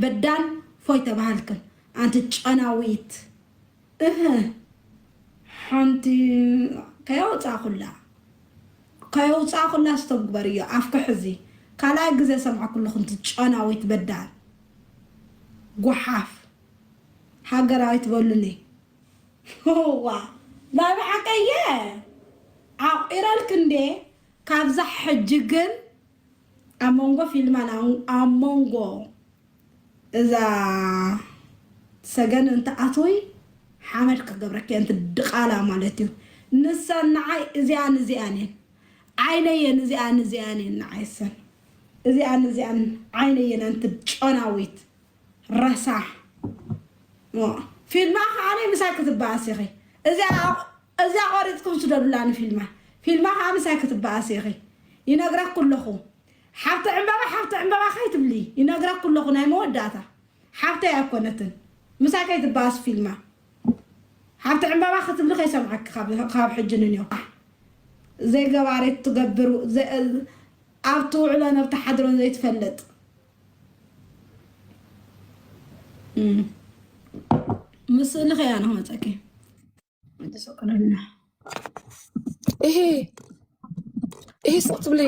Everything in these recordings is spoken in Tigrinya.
በዳን ፎይ ተባሃልክን ኣንቲ ጨናዊት። እህ ሓንቲ ከየውፃእኩላ ከየውፃእኩላ ስቶብ ግበርዮ ኣፍኪ ሕዚ። ካልኣይ ግዜ ሰምዐኩ ኣለኹ ኣንቲ ጨናዊት በዳን ጓሓፍ ሃገራዊት በሉኒ። ዋ ናይ ብሓቀየ ዓቂረልክ እንዴ ካብዛ ሕጂ ግን ኣብ መንጎ ፊልማን ኣብ መንጎ እዛ ሰገን እንተ ኣትወይ ሓመድ ክገብረኪ እንቲ ድቓላ ማለት እዩ። ንሰን ንዓይ እዚኣን እዚኣን እየን ዓይነየን እዚኣን እዚኣን እየን ንዓይ ሰን እዚኣን እዚኣን ዓይነየን እንቲ ጨናዊት ረሳሕ ፊልማ ከዓኒ ምሳይ ክትበኣስ ኢኺ። እዚኣ ቆሪፅኩም ስደዱላኒ ፊልማ። ፊልማ ከዓ ምሳይ ክትበኣስ ኢኺ። ይነግረኩ ኣለኹ። ሓብቲ ዕምበባ ሓብቲ ዕምበባ ከይትብሊ ይነግረኩ ኣለኹ። ናይ መወዳእታ ሓብተይ ኣይኮነትን። ምሳይ ከይትበኣስ ፊልማ። ሓብቲ ዕምበባ ክትብሊ ከይሰምዐኪ ካብ ሕጂ ንንዮ። ዘይገባሬት ትገብሩ ኣብ ትውዕሎ ነብቲ ሓድሮን ዘይትፈልጥ ምስእልኺ እያ ንክመፀኪ ተሰቅለልና። ይሄ ይሄ ስቕ ትብሊ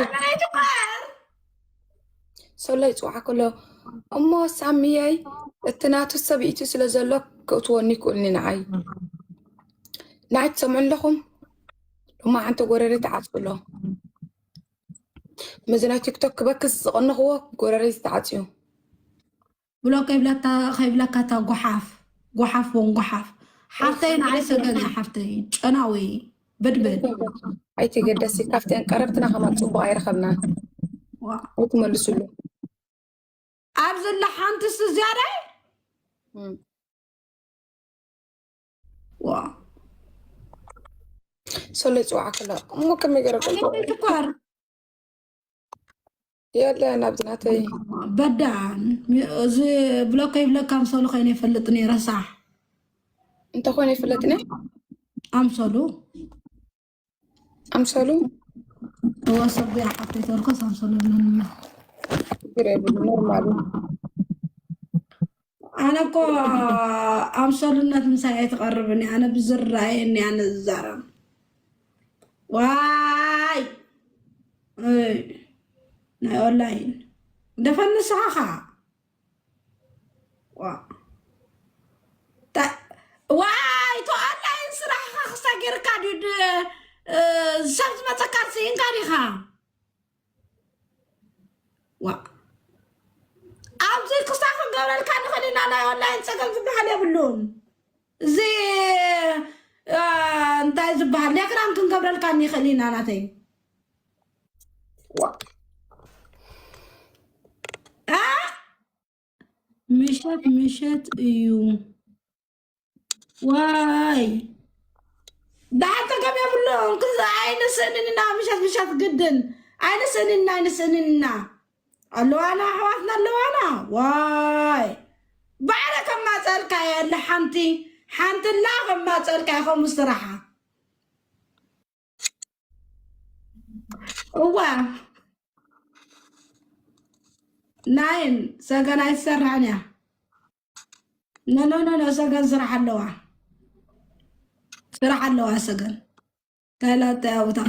ሰብላይ ይፅዋዓ ከሎ እሞ ሳሚየይ እቲ ናቱ ሰብኢቱ ስለ ዘሎ ክእትወኒ ይክእልኒ ንዓይ ንዓይ ትሰምዑ ኣለኹም። ሎማ ሓንቲ ጎረሬ ተዓፅሎ መዚ ናይ ቲክቶክ ክበክስ ዝቐነኽዎ ጎረሬ ዝተዓፅዩ ብሎ ከይብለካ ከይብለካ እታ ጓሓፍ ጓሓፍ ወን ጓሓፍ ሓፍተይ ንዓይ ሰገን እያ ሓፍተይ ጨናዊ በድበድ ኣይትገደሲ ካብተን ቀረብትና ከማን ፅቡቅ ኣይረኸብናን ኣይትመልስሉ ኣብዚ ሓንቲ ዝያዳይ ሰሎ ይፅዋዓ ከሎ እሞ ከመይ ገረ ሽኳር የለ ናብዚ ናተይ በዳ እዚ ብሎከ ይብለካ ኣምሰሉ ኮይነ ይፈልጥ ነይረ ሳሕ እንተ ኮይነ ይፍለጥ ነ ኣምሰሉ ኣምሰሉ ወሰቡ ያሓፍተይ ተልኮስ ኣምሰሉ ብለኒ ችግር የብሉ ኖርማሉ ኣነ እኮ ኣምሰሉነት ምሳይ ኣይትቐርብን እያ። ኣነ ብዝረኣየኒ ኣነ ዝዛረብ ዋይ ናይ ኦንላይን ደፈን ንስኻ ኸዓ ዋይ ቶ ኦንላይን ስራሕኻ ክስታይ ጌርካ ድዩ ሰብ ዝመፀካ ስኢንካ ዲኻ? ዋ ኣብዚ ክስታይ ክንገብረልካ ንኽእል ኢና። ናይ ኦንላይን ፀገም ዝበሃል የብሉን። እዚ እንታይ ዝበሃል ሌክራም ክንገብረልካ ንኽእል ኢና ናተይ ምሸት ምሸት እዩ ዋይ ዳሓር ተገም የብሎም ክዛ ኣይንስእንንና ምሸት ምሸት ግድን ኣይንስእንንና ኣይንስእንንና ኣለዋና ኣሕዋትና ኣለዋና ዋይ ባዕለ ከማፀልካ የለ ሓንቲ ሓንትና ከማፀልካ ከምኡ ስራሓ እዋ ናይን ሰገን ኣይትሰርሕን እያ። ኖኖኖኖ ሰገን ስራሕ ኣለዋ ስራሕ ኣለዋ ሰገን ታይላንድ ያውታ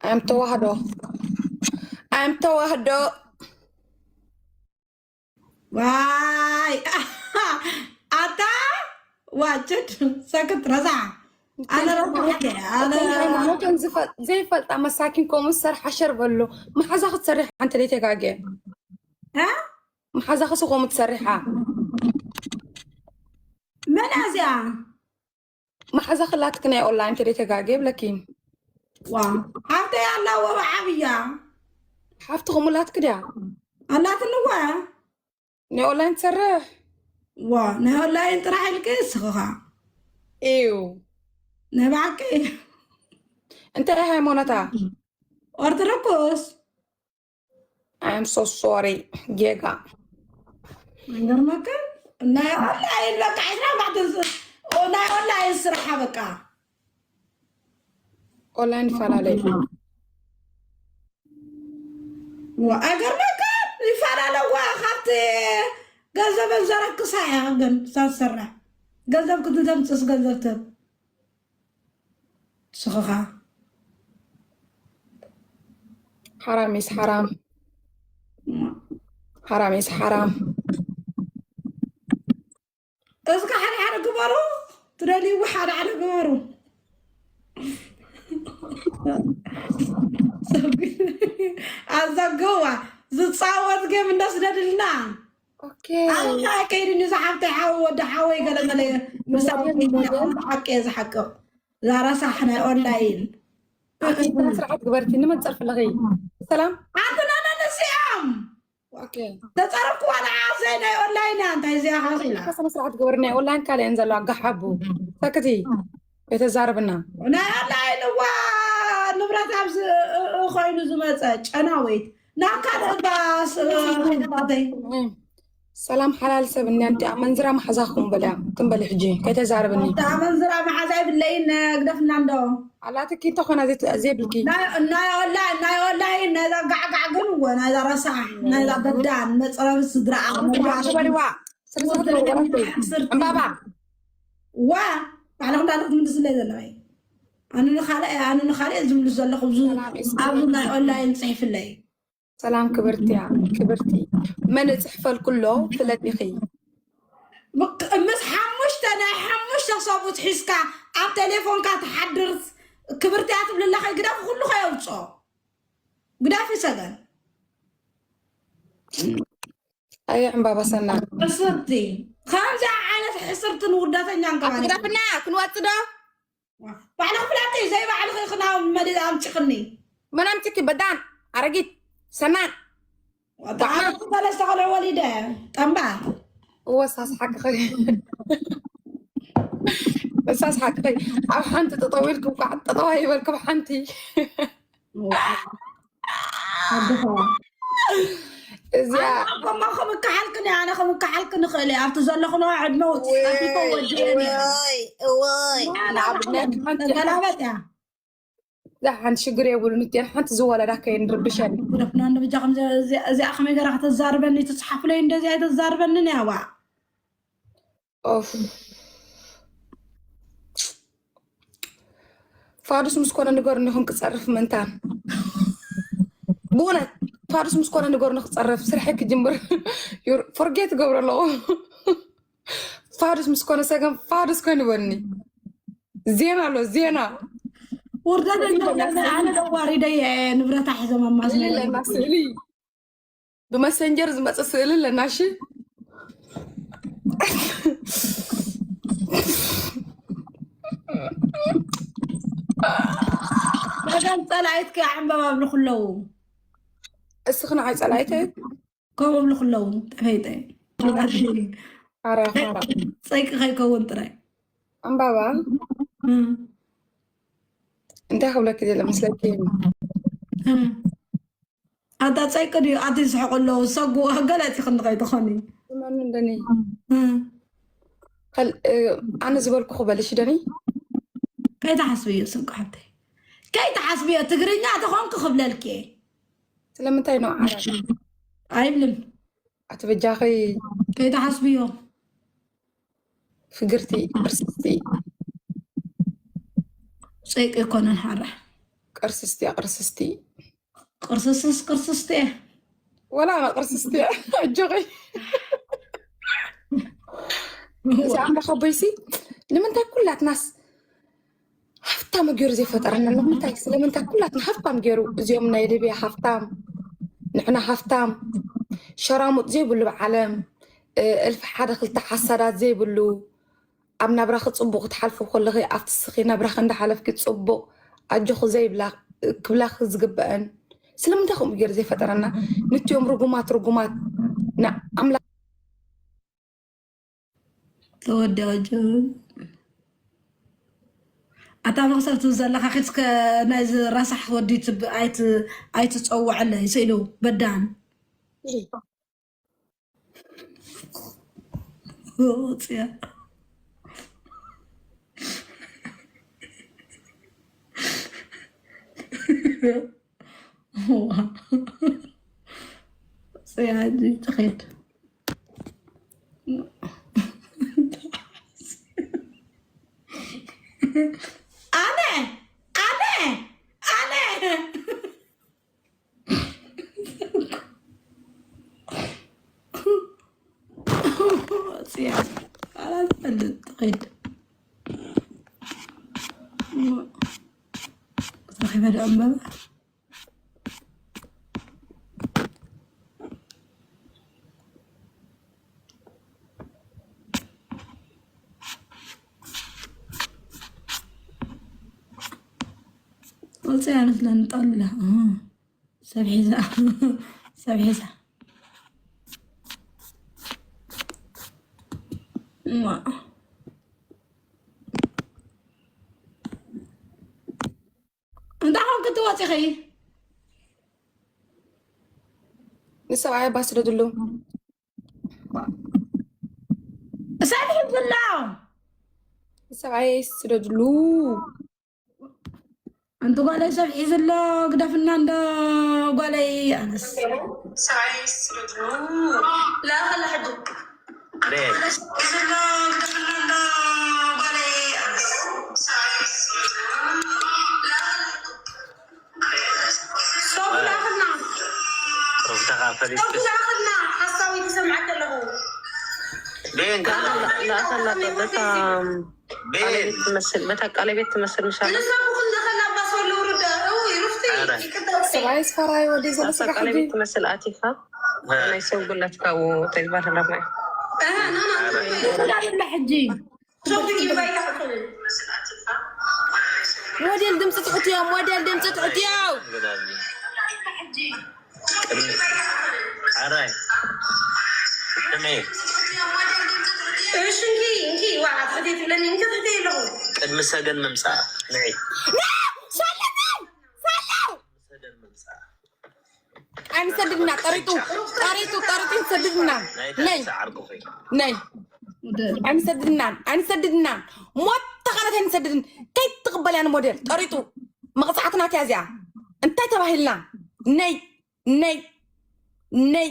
ኣም ተዋህዶ ኣም ተዋህዶ ዋይ ኣታ ዋችድ ሰክት ረሳ ኣነ ረሳ ሃይማኖተን ዘይፈልጣ መሳኪን ከምኡ ዝሰርሓ ሸር በሉ። መሓዛ ክትሰርሕ ሓንቲ ደይ ተጋገ መሓዛ ክስኮሙ ትሰርሓ መን እዚኣ መሓዛ ክላትክ ናይ ኦንላይን ተደይ ተጋገ ብለኪ ዋ ሓፍተይ ኣላ ወባ ዓብያ ሓፍቲ ከሙላትክ ድያ ኣላትንዋ ናይ ኦንላይን ትሰርሕ ዋ ናይ ኦንላይን ጥራሕ ኢልክ ስኽኻ እዩ ናይ ብሓቂ እንታይ ሃይማኖታ ኦርቶዶክስ I'm so sorry ጌጋ ይገርመካ ናይ ኦንላይን በቃ ዕስራ ኣርባዕተ ናይ ኦንላይን ስራሓ በቃ ኦንላይን ይፈላለዩ ኣይገርመካ ይፈላለዋ ካብቲ ገንዘበን ዘረክሳ እያ። ግን ሳትሰርሕ ገንዘብ ክትተምፅስ ገንዘብ ትህብ ስኽኻ ሓራም ኢስ ሓራም ሓራም ኢስ ሓራም። እስከ ሓደ ሓደ ግበሩ፣ ትደልይዎ ሓደ ሓደ ግበሩ። ኣዘገዋ ዝፃወት ጌም እንዳስደድልና ኦኬ ኣታ ከይድኒ ዝሓብተይ ሓው ወዲ ሓወይ ገለመለ ምሳሓቂ ዝሓቅቕ ዛራሳሕ ናይ ኦንላይን ኣቲ ስነ ስርዓት ግበርቲ ንመን ፀርፊ ኣለኺ? ሰላም ኣንተ ናና ነዚኣም ኦኬ ተፀረፍኩዋ ንዓ ዘይ ናይ ኦንላይን እያ እንታይ እዚኣ ካስ ኢላ ስነ ስርዓት ግበሪ። ናይ ኦንላይን ካልአን ዘለዋ ጋሓቡ ሰክቲ የተዛርብና ናይ ኦንላይን እዋ ንብረት ኣብዚ ኮይኑ ዝመፀ ጨናወይት ናብ ካልእ ባስ ናተይ ሰላም ሓላል ሰብ እኒያ እንቲኣ መንዝራ መሓዛኹም በልያ ትም በሊ ሕጂ ከይተዛርብኒ ኣመንዝራ መሓዛ ይብለይን ግደፍና እንዶ ኣላትኪ እንተኾነ ዘይት- ዘይብልኪ ናይ ናይ ኦንላይን ናይ ኦንላይን ናይዛ ጋዕጋዕ ግን እወ ናይዛ ረሳሕ ናይዛ በዳን መፅረቢ ስድራ በሊዋ ስርሳት ወረተይ ዕምባባ ዋ ባዕልኹ እንዳለ ክትምልስለይ ዘለኺ ኣነ ንኻልእ ኣነ ንኻልእ ዝምልስ ዘለኹ ኣብዚ ኣብዚ ናይ ኦንላይን ፅሒፍለይ ሰላም ክብርትያ ክብርቲ መን እፅሕፈልኩ ኣሎ ፍለጢኺ ምስ ሓሙሽተ ናይ ሓሙሽተ ሰብኡት ሒዝካ ኣብ ቴሌፎንካ ትሓድር ክብርትያ ትብልለኸ ግዳፊ ኩሉ ከየውፅኦ ግዳፊ ሰገን ኣየ ዕምባባ ሰና ሕስርቲ ከምዚኣ ዓይነት ሕስርትን ውርደተኛን ከባኒ ግዳፍና ክንወፅ ዶ ባዕልኺ ፍላጠይ ዘይባዕልኺ ክናውን መሊእ ኣምፂኽኒ መን ኣምፅኪ በዳን ኣረጊት ሰናን ሰለስተ ቆልዑ ወሊደ ጠንባ እወሳስ ሓቅኺ እሳስ ሓቅኺ ኣብ ሓንቲ ጠጠው ኢልኩም ከዓ ጠጠው ኣይበልኩም ሓንቲ እዚኣ ኣቦማ ከምከሓልክን ኣነ ከምከሓልክን ንኽእል ኣብቲ ዘለኹ ነ ዕድመ ውፅኢት ወዲአን ንኣብነት ሓንቲ ተገላበጥ እያ እዛ ሓንቲ ሽግር የብሉን እቲአን ሓንቲ ዝወለዳ ከይንርብሸን ጉደፍና እንዶ ብጃኹም እዚኣ ከመይ ገራ ከተዛርበኒ ትፅሓፍለይ እንደዚኣ ኣይተዛርበንን እያ ዋ ኦፍ ፋዱስ ምስ ኮነ ንገሩኒ ይኹን ክፀርፍ ምእንታን ብእውነት ፋዱስ ምስ ኮነ ንገሩኒ ክፀርፍ ስርሐይ ክጅምር ፎርጌት ገብረ ኣለኹ ፋዱስ ምስ ኮነ ሰገን ፋዱስ ኮይኑ በልኒ ዜና ኣሎ ዜና ውርደተኛ ኣነ ደዋሪደየ ንብረታ ሒዞም ኣማስለና ስእሊ ኣለና ስእሊ ብመሰንጀር ዝመፀ ስእሊ ኣለና እሺ ሰገን ፀላኢትኪ ዕምበባ ኣብልኩ ኣለዉ እስኺ ንዓይ ፀላኢተ ከምኡ ኣብልኩ ኣለዉ ጠፈይጠ ኣረ ፋራ ፀይቂ ከይከውን ጥራይ ዕምባባ እም፣ እንታይ ክብለኪ ዘለ መስለኪ እም። ኣታ ፀይቂ ድዩ ኣቲ ዝስሕቁ ኣለዉ ሰጉ ገለፂ ክንዲ ከይትኾኒ ዝመኑ እንደኒ እም። ከል- እ፣ ኣነ ዝበልኩ ክበልሽ ደኒ ከይትሓስብዮ ስንቂ ሓብተይ ከይትሓስብዮ ትግርኛ ተኾንኪ ክብለልኪ እየ ስለምንታይ ነው ዓረብ ኣይብልን ኣቲ በጃኺ ከይትሓስብዮ ፍግርቲ ቅርስስቲ ፀይቂ ኣይኮነን ሓራ ቅርስስቲ ቅርስስቲ ቅርስስስ ቅርስስቲ እየ ወላ ቅርስስቲ ኣጆኺ እዚ ኣምላኽ ኣቦይሲ ንምንታይ ኩላትናስ ሃፍታም ገይሩ ዘይፈጠረና ንምንታይ ስለምንታይ ኩላትና ሃፍታም ገይሩ እዚኦም ናይ ሊብያ ሃፍታም ንሕና ሃፍታም ሸራሙጥ ዘይብሉ ብዓለም እልፊ ሓደ ክልተ ሓሳዳት ዘይብሉ ኣብ ናብራኺ ፅቡቅ ክትሓልፊ ከለኺ ኣብቲ ስኺ ናብራኺ እንዳሓለፍኪ ፅቡቅ ኣጆኺ ዘይብላ ክብላኺ ዝግበአን ስለምንታይ ከምኡ ገይሩ ዘይፈጠረና ንትዮም ርጉማት ርጉማት ንኣምላኽ ተወዲኦ ጅ ኣታ መክሰብ ትብል ዘለካ ኪድስከ ናይዚ ረሳሕ ወዲ ትብ- ኣይት- ኣይትፀውዐለይ ስኢሉ በዳን ወፅያ ጽያ ትኸይድ። ኣነ፣ ኣነ፣ ኣነ። ጽያ፣ ኣላ ትፈልጥ ትኸይድ። ክትረኺበ ዶ ዕምበባ? ወፂኣ መስለን ጠላ። እ፣ ሰብ ሒዛ። ሰብ ሒዛ። እዋ። እንታይ ኾንክ ትወፂኺ? ንሰብኣይ ኣባ ስደድሉ። ሰብ ሒዝላ። ንሰብኣይ ስደድሉ። ኣንቲ ጓለይ ሰብ ሒዝሎ ግደፍና እንዶ ጓለይ ኣነስ። ሰብኣይ ስደድሉ። ላኸላ ሕጂ። ሩፍታ ኸዓ ፈሊጥክስ። ላኸልና ሓሳዊ ትሰምዓት ኣለኹ። ቤን ላኸላ በታ ቃለ ቤት ትመስል፣ በታ ቃለ ቤት ትመስል ምሻ። ሰብኣይ ስፈራይ ወዲ ዘሎ ስራሕ ቃለ ቤት ትመስል ኣቲኻ ናይ ሰው ጉላትካ ተግባር ኣለማ። እንዳብላ ሕጂ ሞዴል ድምፂ ትሕትዮ፣ ሞዴል ድምፂ ትሕትዮ። ኣራይ ስሚ እሺ እንኪ እንኪ ዋ ትሕትዮ ትብለኒ እንኪ ትሕትዮ ኣለኹ። ቅድሚ ሰገን ምምፃእ ንዒ። ሰለጠን ሰለው ሰገን ምምፃእ ኣይንሰድድና ጠሪጡ ጠሪጡ ጠሪጡ ይንሰድድና ነይ ነይ ኣይንሰድድናን ኣይንሰድድናን ሞት ተኸነት ኣይንሰድድን ከይትቕበልያ ንሞዴል ጠሪጡ መቕፃዕትና ትያ እዚኣ እንታይ ተባሂልና ነይ ነይ ነይ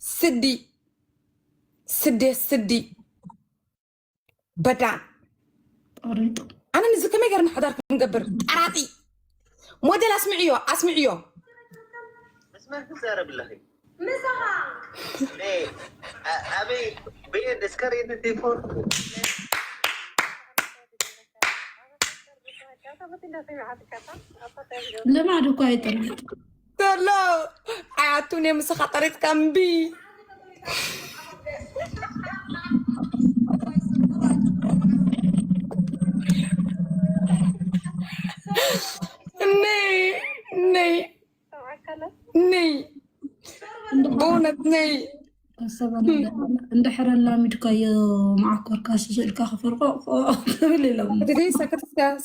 ስዲ ስዴ ስዲ በዳን ጠሪጡ ኣነ ንዚ ከመይ ገርና ሓዳር ክንገብር ጠራጢ ሞዴል ኣስምዕዮ ኣስምዕዮ መስመር ትዛረብ ኣለኺ ምሳኻ ኣበይ ብኤድ እስከ ሬዲ ቴፎር ልማድ እኳ ይጥርጥ ዘሎ ኣያቱን የምስኻ ጠሪጥካ እምቢ ነይ ነይ ነይ በእውነት ነይ እንድሕር ኣላሚድካዮ መዓኮርካ ስስእልካ ክፈርቆ ትብል ኢሎም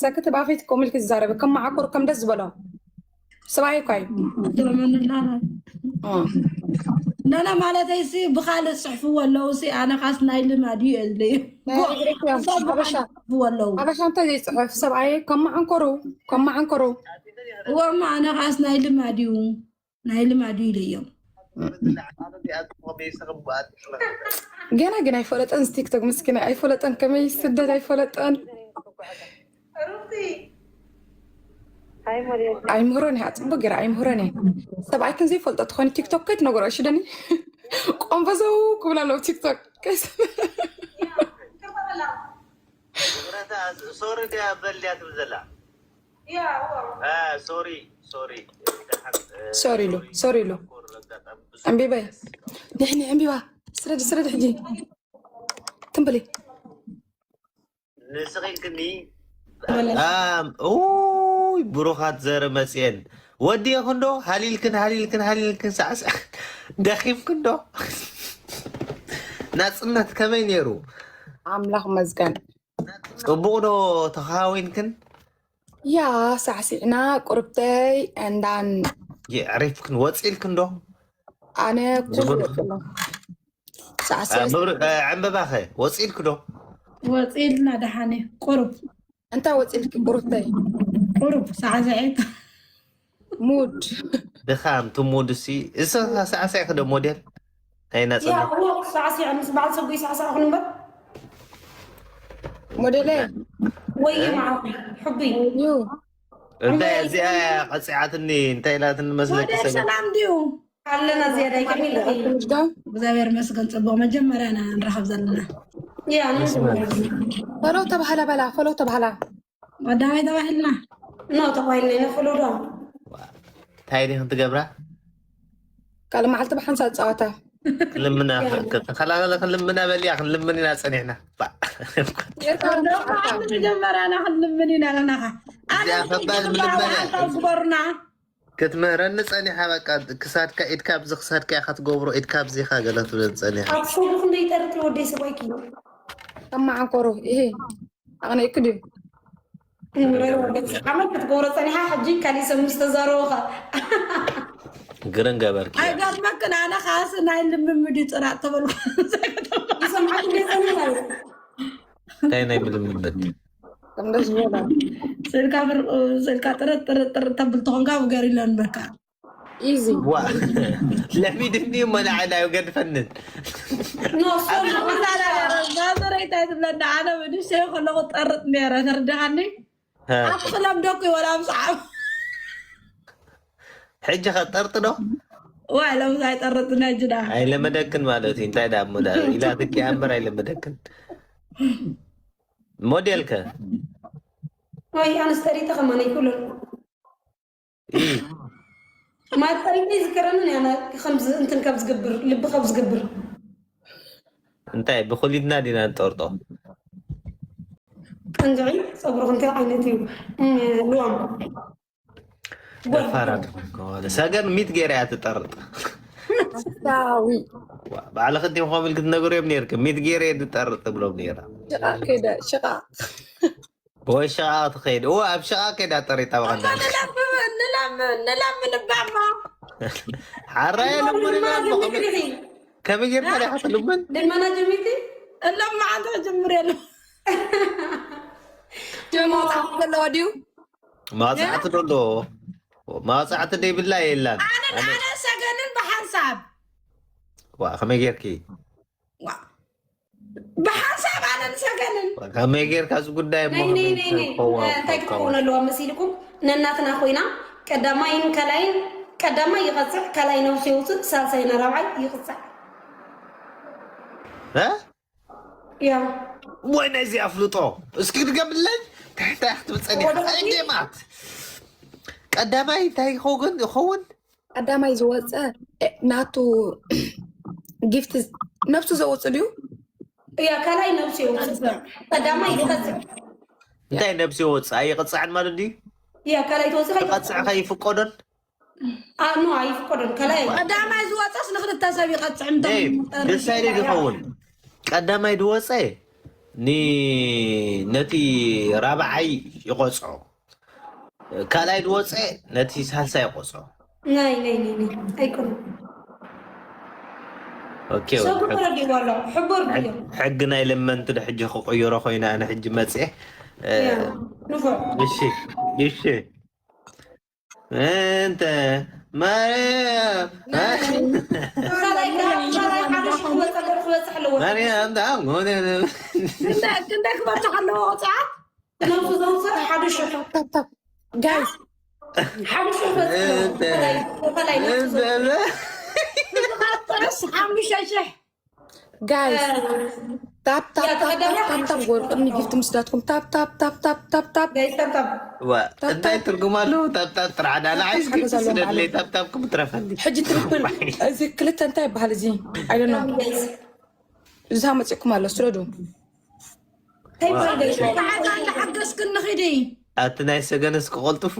ሰክት ባፌት ኮሚልክ ዝዛረበ ከም መዓኮር ከም ደስ ዝበሎ ሰብኣይ እኳ እዩ። ናና ማለተይ ሲ ብካልእ ዝፅሕፍዎ ኣለዉ ሲ ኣነ ካስ ናይ ልማድ እዩ እየ ዝለዩ ሓበሻ እንታይ ዘይፅሕፍ ሰብኣይ ከመዓንኮሩ ከመዓንኮሩ እወማ ኣነ ካስ ናይ ልማድ እዩ ናይ ልማድ እዩ ኢለዮም። ገና ግን ኣይፈለጠን ቲክቶክ ምስኪና ኣይፈለጠን ከመይ ስደት ኣይፈለጠን። ኣይምህሮን እያ ፅቡቅ ገይራ ኣይምህሮን እያ ሰብኣይ ክንዘይፈልጦ ትኾኒ ቲክቶክ ከይትነግሮ እሺ ደኒ ቆንበዘው ክብል ኣለዉ ቲክቶክ ሶሪ ድያ በል ድያ ትብል ዘላ ሶሪ ሶሪ ሶሪ ኢሉ ሶሪ ኢሉ ዕምቢበይ ድሕኒ ዕምቢባ ስረዲ ስረዲ ሕጂ ትንበሊ ንስኺ ክኒ ኡይ ብሩኻት ዘረ መፅየን ወዲእኽን ዶ ሃሊልክን ሃሊልክን ሃሊልክን ሳዕሳዕ ደኺምክን ዶ ናፅነት ከመይ ነይሩ ኣምላኽ መስገን ፅቡቕ ዶ ተኻዊንክን ያ ሳዕሲዕና ቁርብተይ እንዳን የዕሪፍክን ወፂልክን ዶ ኣነ ኩሉ ዕምበባኸ ወፂልክ ዶ ወፂልና ደሓነ ቁሩብ እንታይ ወፂልኪ ቁሩብተይ ቁሩብ ሳዕስዒት ሙድ ድኻም ቱ ሙድ ሲ እሰ ሳዕሳዕ ክደ ሞዴል ኣይናጽ ያ እሞ ሳዕሲዕ ምስ በዓል ሰጉ ይሳዕሳዕ ኩን እምበር ሞዴለ ወይ ማዓዊ ሕቢ ዩ እንታይ እዚኣ ቀፂዓትኒ እንታይ ኢላትኒ መስለኪ ወደ ሰገን ሰላም ድዩ? ኣለና ዝያዳ ይከሚል ዶ እግዚኣብሔር መስገን ፅቡቅ መጀመርያ ኢና ንራኸብ ዘለና። ያ ኑ ፈለው ተባህላ በላ ፈለው ተባህላ ቀዳማይ ተባሂልና ኖ ተባሂልና ኢና ፈለው ዶ እንታይ ዲ ክንትገብራ ካልእ መዓልቲ ብሓንሳእ ፀዋታ ክልምና ክልምና በሊያ ክንልምን ኢና ፀኒሕና ባ። መጀመርያ ኢና ክንልምን ኢና ኣለናኻ። ኣነ እዚኣ ከባድ ምልመና እያ። ሓንሳብ ግበሩና። ክትምህረኒ ፀኒሓ በቃ ክሳድካ ኢድካ ኣብዚ ክሳድካ ኢኻ ትገብሮ ኢድካ ኣብዚኻ ገለ ትብለን ፀኒሓ ኣብ ሰጉ ክንደይ ጠርት ወደይ ሰብኣይኪ ከማዓንኮሮ ይሄ ኣቕኒእክ ድዩ ዓመት ክትገብሮ ፀኒሓ ሕጂ ካሊእ ሰብ ምስ ተዛረቡኻ ግርን ገበርኪ ኣይገርመክን ኣነ ካስ ናይ ልምምድ እዩ ፅራጥ ተበልኩ። ይሰምዓት እንደ ፀኒሓ እንታይ ናይ ምልምምድ ከምደ ዝበላ ስልካ ብር- ስልካ ጥርጥ ጥርጥ ጥርጥ ተብል ተኾንካ ገር ኢለን በቃ ኢዚ ዋ ለሚድኒ እሞ ንዓይ ናይ ገድፈንን ኖ ሶሪ ማዘረይታይ ትብለና ኣነ ብንሽተይ ከለኩ ጠርጥ ነረ ተርድኻኒ። ሀ፣ ኣብ ክለምደኩ ወላ ምፅዓብ ሕጂ ከጠርጥ ዶ ዋይ ለምስ ኣይጠርጥና እጅዳ ኣይለመደክን ማለት እዩ እንታይ ዳ እሞ ዳ ኢላትኪ እምበር ኣይለመደክን ሞዴልከ ወይ ኣነስ ጠሪጠ ከማን ኣይክእሉን ኢ ማጠሪቀ ይዝከረንን ያነ ከምዚ እንትን ካብ ዝገብር ልቢ ካብ ዝገብር እንታይ ብኩሊትና ዲና ንጠርጦ እንድዒ ፀጉርክ እንታይ ዓይነት እዩ እም፣ ልዋም ደፋር ኣይኮነ ሰገን ሚት ገይራ እያ ትጠርጥ ሳዊ ባዕልክ እንዲም ከምል ክትነግሩ እዮም ነርክ ሚት ገይረ እየ ዝጠርጥ ብሎም ነራ ሽቃ ከይደ ሽቃ ወይ ሸቃ ትኸይድ እወ ኣብ ሸቃ ከይዳ ጠሪጣ በቐዳ ንለምን ንለምን ንለምን እባማ ሓራየ ልሙን ከመይ ጌርካ ዲኻ ትልምን ልመና ጀሚርቲ እሎም መዓንተ ጅምር የለ ጀሞ ፃዕት ዘለዎ ድዩ ማፅዓት ዶ ኣሎ ማፅዓት ደይብላ የላን ኣነ ኣነ ሰገንን ብሓንሳብ ዋ ከመይ ጌርኪ ዋ። ብሓንሳብ ኣነን ሰገንን ከመይ ጌርካ እዚ ጉዳይ እሞ ናይ ናይ ናይ ናይ ከዋ- እንታይ ክትኸውን ኣለዋ መሲልኩም ነናትና ኮይና ቀዳማይን ካልኣይን ቀዳማይ ይቐፅዕ ካልኣይ ነብሲ የውፅእ ሳልሳይ ንራብዓይ ይቕፅዕ እ? ያ ወይ ነዚ ኣፍልጦ እስኪ ድገምለይ እንታይ ክትብል ፀኒሓ ወደ እንታይ ጌማት ቀዳማይ እንታይ ይኸውን ይኸውን ቀዳማይ ዝወፀ እ፣ ናቱ ጊፍት ነብሱ ዘውፅእ ድዩ ያ ካልኣይ ነብሲ የውፅእ ቀዳማይ ይቐፅዕ እንታይ ነብሲ ይወፅእ ኣይቕፃዕን ማለት ድዩ ያ ካልኣይ ተወፅእ ክቐፅዕ ከይፍቀዶን ኖ ኣይፍቀዶን ካልኣይ ቀዳማይ ዝወፀስ ንክልተ ሰብ ይቐፅዕ እንተ ደይ ደሳይደ ዝኸውን ቀዳማይ ድወፀ ን- ነቲ ራብዓይ ይቆፅዖ ካልኣይ ድወፀ ነቲ ሳልሳይ ይቆፅዖ ናይ ናይ ናይ ናይ ኣይኮነ ኦኬ ሰጉ ተረዲእዎ ኣሎ ሕቡር ድዮ ሕጊ ናይ ለመንቲ ዶ ሕጂ ክቅይሮ ኮይነ ኣነ ሕጂ መፅኤ እ፣ ንፉዕ እሺ እሺ እንተ ማርያም ካልኣይ ካልኣይ ሓደ ሽሕ ክበፅሕ ኣለዎ ማርያም ዳንጎነ ክንደይ ክበፅሕ ኣለዎ ቆፅዓት ነብሱ ዘውፅእ ሓደ ሽሕ ታፕታፕ ጋይስ ሓደ ሽሕ ክበፅሕ ኣለዎ ካልኣይ ካልኣይ ነብሱ ዘውፅእ ስ ሓሙሽተ ሽሕ ጋይስ ታፕ ታፕ ታፕ ታፕ ታፕ ታፕ ጎር ቅድሚ ጊፍት ምስዳትኩም ታፕ ታፕ ታፕ ታፕ ታፕ ታፕ ጋይስ ታብታብ ዋ እንታይ ትርጉም ኣለዎ ታብታብ ጥራሕ ዳ ንዓይስ ግፍቲ ስደድለይ ታብታብኩም ትረፈኒ ሕጂ ትሪፕል እዚ ክልተ እንታይ ይበሃል እዚ ኣይደኖ ጋይስ እዛ መፂእኩም ኣሎ ስረዱ እንታይ ይበሃል ጋይስ ሓዛ እንዳሓገዝክን ንኺዲ ኣቲ ናይ ሰገነስ ክቆልጥፉ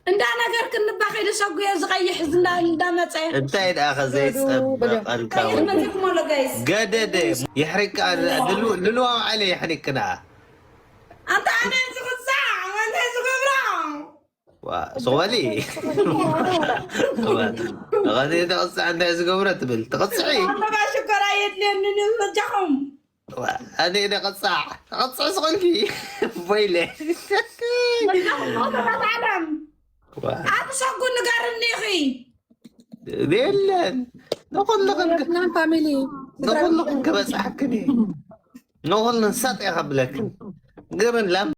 እንዳ ነገር ክንባ ከይዲ ሰጉየ ዝቀይሕ ዝና እንዳመፀ እንታይ ደኣ ከዘይፀበቐልካ ቀይሕ መፂእኩም ኣሎ ጋይስ ገደደ ይሕሪቃ ልልዋ ዓለ ይሕሪቅና ኣንተ ኣነ ዝኽሳዕ ኣነ ዝገብራ ዋ ሶማሊ ዋ ተቐኒ ተቐፅዕ እንታይ ዝገብረ ትብል ተቐፅዒ ኣበባ ሽኮር ኣየድልየንን እዩ በጃኹም ዋ ኣነ ተቐፃዕ ተቐፅዕ ዝኾንኪ ቦይለ በጃኹም ሞተታት ዓለም ኣብ ሸጉ ንገርኒ ኢኺ። የለን ንኹልኽን ና ፋሚሊ ንኹልኽን ክበፅሓክን እዩ። ንኹልን ሰጥ እየ ከብለክን ግርን ላም